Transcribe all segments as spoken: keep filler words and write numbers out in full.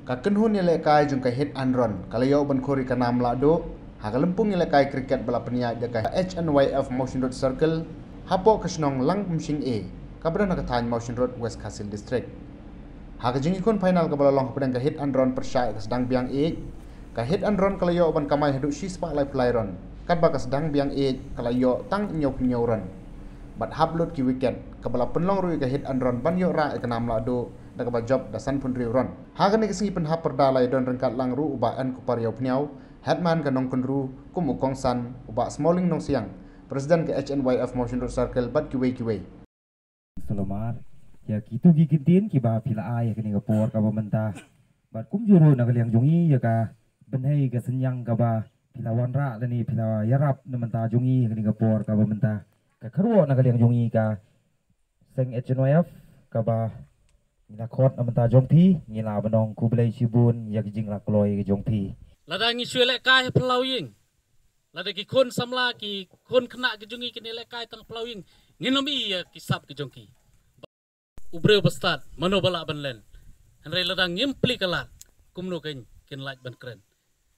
Ka kynhun ïalehkai jong ka Hit and Run ka la ïoh ban khur ïa ka nam lahduh ha ka lympung ïalehkai cricket ba la pynïaid da ka H N Y F Mawshynrut Circle hapoh ka shnong Langpymshing A, kaba don ha ka thaiñ Mawshynrut, West Khasi Hills District. Ha ka jingïakhun final kaba la long hapdeng ka Hit and Run pyrshah ïa ka sdang biang ïeit, ka Hit and Run ka la ïoh ban kamai haduh shispah laiphew lai run, katba ka sdang biang ïeit ka la ïoh tang hynñiewphew hynñiew run. Bad hap lut ki wicket, kaba la pynlong ruh ïa ka Hit and Run ban ïoh rah ïa ka nam lahduh da kaba jop da sanphew hynriew run. Ha kane ka sngi pynhap pyrda la ïadon ryngkat lang ruh u Bah N Kupar Ïawphniaw, Headman ka Nongkynru, kum u kongsan, u Bah Smauling Nongsiang, President ka H N Y F Mawshynrut Circle bad kiwei kiwei. Salomar ïa kito ki kyntien kiba phi la ai ha kane ka por kaba mynta. Bad kumjuh ruh na ka liang jong ngi ïa ka bynhei ka synñiang kaba phi la wanrah lane phi la ïarap na mynta jong ngi ha kane ka por kaba mynta. Ka kyrwoh na ka liang jong ngi ka seng H N Y F kaba ngi la khot na mynta jong phi, ngi la ban ong khublei shibun ïa ka jingïalehkai ka jong phi. Lada ngi shu lehkai ha phyllaw ïing, lada ki khun samla, ki khun khynnah ki jong ngi kin lehkai tang phyllaw ïing, ngin ym i ïa ki sap ki jong ki. U briew ba stad, mano ba lah ban len? Hynrei lada ngim plie ka lad, kumno kin, kin lait ban kren?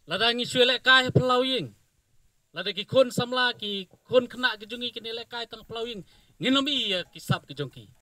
Lada ngi shu lehkai ha phyllaw ïing, lada ki khun samla, ki khun khynnah ki jong ngi kin lehkai tang phyllaw ïing, ngin ym i ïa ki sap ki jong ki.